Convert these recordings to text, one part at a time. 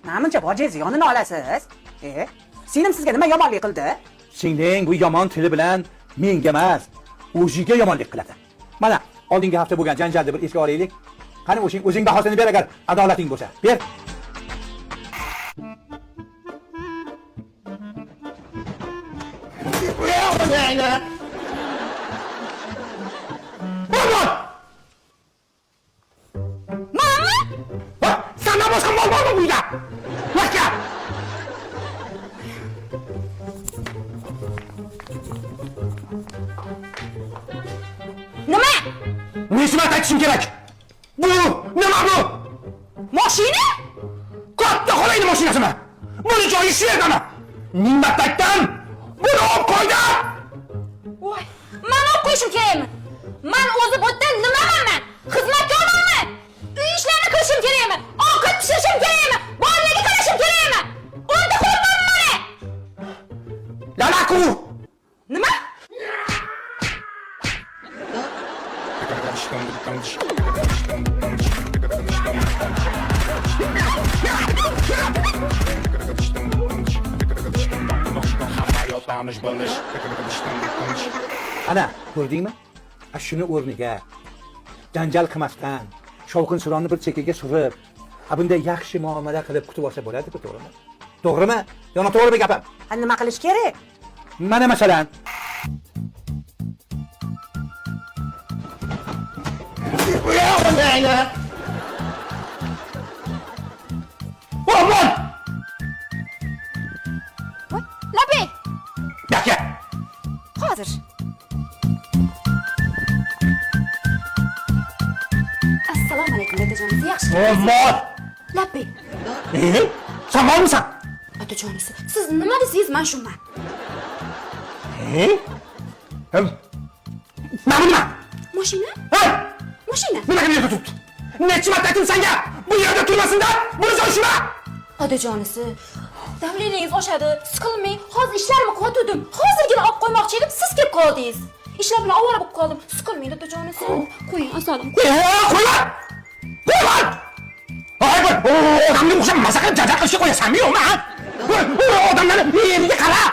Namuncha bojangizni yonini olasiz? E, singlim sizga nima yomonlik qildi? Singling bu yomon tili bilan menga emas, o'ziga yomonlik qiladi. Mana oldingi hafta bo'lgan janjalni bir esga olaylik. Qani o'shing o'zing bahosini ber agar adolating bo'lsa. Ber. Manmi? Va, sandan boshqa mol bormi bu uyda? Vaqtga. Nima? Necha marta aytishim kerak? Bu nima bu? Mashina? Katta xolangni mashinasimi? Buni joyi shu yerdami? Ming marta aytdim. Buni olib qo'ydi. Voy, man olib qo'yishim kerakmi? Man o'zi bu yerda nimaman man? Xizmatkormanmi? Uy ishlarini qilishim kerakmi? Ovqat pishirishim kerakmi? Bolalarga qarashim kerakmi? O'nta qo'lim bormi mani? Lalaku. Nima? Ana, ko'rdingmi? A shuni o'rniga janjal qilmasdan, shovqin suronni bir chekkaga surib, a bunday yaxshi muomala qilib kutib olsa bo'ladi-ku, to'g'rimi? To'g'rimi? Yo noto'g'rimi gapim? Ha, nima qilish kerak? Mana masalan, Omon! Voy, labbay. Yakka! Hozir. Assalomu alaykum dadajonisi, yaxshi. Omon! Labbay. E? Sen molmisan? Otajonisi, siz nima desangiz man shunman. E? Mana bu nima? Mashina? Ha? Mashina. Nimaga bu yerda turibdi? Necha marta aytdim senga? Bu yerda turmasin deb, buni joyi shuma! Otajonisi, davleningiz oshadi, siqilmang. Hozir ishlarimni qilayotgandim. Hozirgina olib qo'ymoqchi edim, siz kelib qoldingiz. Ishlar bilan ovora bo'lib qoldim. Siqilmang, otajonisi. Qo'ying, asalim. Qo'yma! Qo'yma! Ay, bu odamga o'xshab maza qilib janjal qilishga qo'yasanmi yo'qmi, ha? Odamlarni yeriga qara!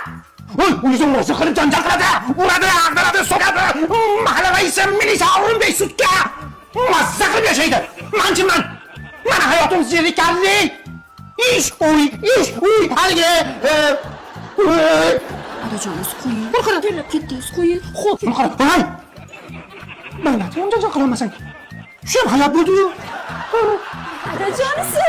O'zi o'zi qilib janjal qiladi, uradi, ag'daradi, so'kadi. Mahalla raisi, milisa, 15 sutka. Mazza qilib yashaydi. Manchi man. Mana hayotim zerikarli. Ish, uy, ish, uy, haligi. Otajonisi, qo'ying. Terlab ketdingiz, qo'ying. Xo'p. Qara, voy! Mayli, janjal qilolmasang. Shu ham hayot bo'ldi-yu. Otajonisi.